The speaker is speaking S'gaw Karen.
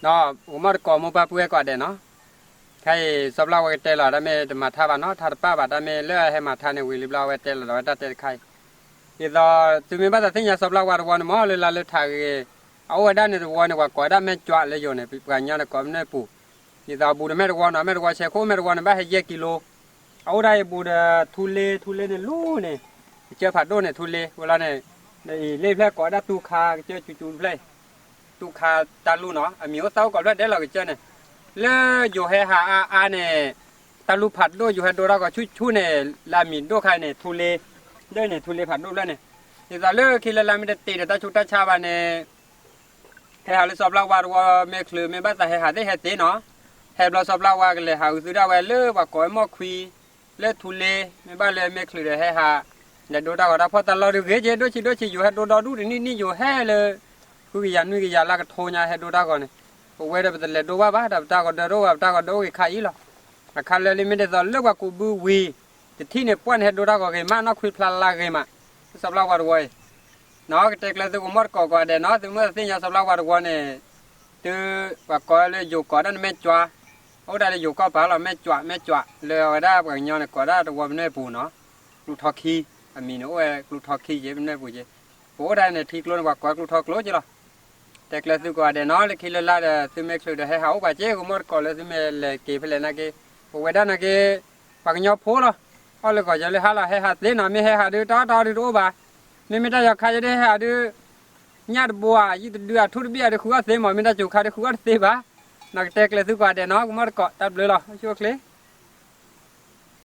ဒီး ကမီၣ်တကိးမိၢ်ပၢ်ပုၢ်ဝဲၢ်ကိးဂၤဒဲးနီၤ, ခဲအံၤ စီၤပျၢ်ဝါကတဲလီၤ တၢ်မ့ၢ်တမၤထါဘၣ်နီၤ, ထါတပၣ်ဘၣ်, တၢ်မ့ၢ်လၢအဟဲမၤထါန့ၣ် ဝံၤလံဘျီ အဝဲတဲလီၤဒီးဝဲတၢ်တဲတခါအံၤ, ဒ်သိး သုမ့ၢ်ဘၣ်သးသ့ၣ်ညါစီၤပျၢ်ဝါတဝီန့ၣ် မ့ၢ်လၢလါလၢထးဂ့ၤ, အအိၣ်ဝဲဒၣ်န့ၣ်တဝီန့ၣ် ပှၤကိးဝဲဒၣ်မဲၢ်ကွးလၢယိၤန့ၣ် ပှၤကညီန့ၣ်ကိးမနုၤပူၤ, ဒ်သိးအဘူးဒီးမဲၢ်တဝီနီၤ, မဲၢ်တဝီဆဲးခိၣ် မဲၢ်တဝီန့ၣ် ဘၣ်ဟဲယဲၢ်ကံလိ, အအိၣ်ဒၣ်အံၤဘူးဒီးထူလ့, ထူလ့န့ၣ်လူၤန့ၣ်, ကစၢၢ်ဖးဒိၣ်န့ၣ် ထူလ့ ဝဲလီၤန့ၣ်, လၢအံၤလၢဖျဲၣ်ကိးဝဲဒၣ်တူၢ်ခါ ကစၢၢ်ကၠူကၠူတဖျၢၣ်အံၤ, တူၢ်ခါတၢ်လူၤနီၤ, အမံၤအိၣ်သၣ်အိၣ်ကိးဖျၢၣ်ဒဲးလီၤကစၢၢ်န့ၣ်, လၢယိၤဟဲဟးအါအါန့ၣ်, တၢ်လူၤဖးဒိၣ် ယိၤဟဲဒိတၢ်ဂီၤဆူၣ်ဆူၣ်န့ၣ် လၢအမံၤဒိၣ်ခါအံၤန့ၣ် ထူလ့, ဒ်န့ၣ် ထူလ့ဖးဒိၣ်ဖျၢၣ်န့ၣ်, ဒ်သိးလၢခံလၢလါမ့ၢ်တတ့ၢ်ဒီးတၢ်ဆူးတၢ်ဆါဘၣ်န့ၣ် ဟဲဟးလၢစီၤပျၢ်ဝါတဝီ မ့ၢ်ချုးမ့ၢ်ဘၣ်သးဟဲဟးသ့ၣ်ဟဲသ့နီၤ, ဟဲဘျီစီၤပျၢ်ဝါကလဲၤဟးဂုာ်သုဒၣ်ဝဲလၢပှၤကိးဝဲမီၢ်ခွံ, လၢထူလ့, မ့ၢ်ဘၣ်လၢမ့ၢ်ချုးဒီးဟဲဟး, လဲၤဒိတၢ်ဂီၤတၢ်ဖှီၣ်တၢ်လီၢ်ဒုးဂ့ၤက့ၤ ဒိၣ်ဆံးဒိၣ်ဆံး ယိၤဟဲဒိဒီဒူၣ်တနံၣ်နံၣ် ယိၤဟဲလၢ ဃုကယၤနွံကယၤလၢကထိညါ ဟဲဒိတၢ်ဂီၤန့ၣ်, ပဝဲဒီးပတလဲၤဒိဘၣ်ဘၣ် ဒီးပတၢ်ဂီၤဒၢတအိၣ်ဘၣ် ပတၢ်ဂီၤဒၢအိၣ်ဂ့ၤခါအံၤလီၤ, အခါလၢလံမ့ၢ်ဒ်သိးလၢပှၤကူးဘုဝံၤ တထံၣ်န့ၣ် ပှၢ်န့ၣ်ဟဲဒိတၢ်ဂီၤဂ့ၤမး နီၢ်ခွံဖျါလါဂ့ၤမး, စီၤပျၢ်ဝါတဝီအံၤ နီၤ ကတဲကျၢၤသုကမီၣ်တကိးကိးဂၤဒဲးနီၤ, သုမ့ၢ်သ့ၣ်ညါစီၤပျၢ်ဝါတဝီန့ၣ်, သုပှၤကိးလၢယိၤကိးဒၣ်န့ၣ်မဲၢ်ကွး, အိၣ်ဒၣ်လၢယိၤကီၢ်ပၤလီၤ မဲၢ်ကွး မဲၢ်ကွး လၢအဝဲဒၣ်ပှၤကညီန့ၣ်ကိးဒၣ်တဝီပနွဲၣ်ပူၤနီၤ, ကျူထီခံ, အမံၤန့ၣ်အိၣ်ဝဲကျူထီခံက့ၤပနွဲၣ်ပူၤက့ၤ, ပအိၣ်ဒၣ်န့ၣ်ထံကျိန့ၣ် ပှၤကိးကျူထီကျိက့ၤလီၤ, တဲကျၢၤသုကိးဂၤဒဲးနီၤ လၢခံလၢလါဒီး သုမ့ၢ်ချုးဒီးဟဲဟးအိၣ်ပှၤက့ၤ ကမီၣ်တကိးလၢသုမ့ၢ်လဲၤက့ၤဖဲလဲၣ်နာ်က့, ပဝဲဒၣ်နာ်က့, ပှၤကညီဖိလီၤ, အီၣ်လၢကီၢ်ယဲလၢဟါလီၤ ဟဲဟးသ့နီၤ မ့ၢ်ဟဲဟးဒုးတၢ်အီၣ်တၢ်အီဒုးတအိၣ်ဘၣ်, မ့မ့ၢ်တၢ်ယီၤခါယဲဒုးဟဲဟးဒုး, ညၣ်တဘိဧါ ယုၢ်တဒုဧါ ထူတဘ့ၣ်ဧါဒုးဃုအီၣ်သ့မး မ့ၢ်တၢ်ကိၤခါဒုးဃုအီၣ်တသ့ဘၣ်, နီၤကတဲကျၢၤသုကိးဂၤဒဲးနီၤ ကမီၣ်တကိး တၢ်ဘျုးလီၤ ဆူၣ်အိၣ်ချ့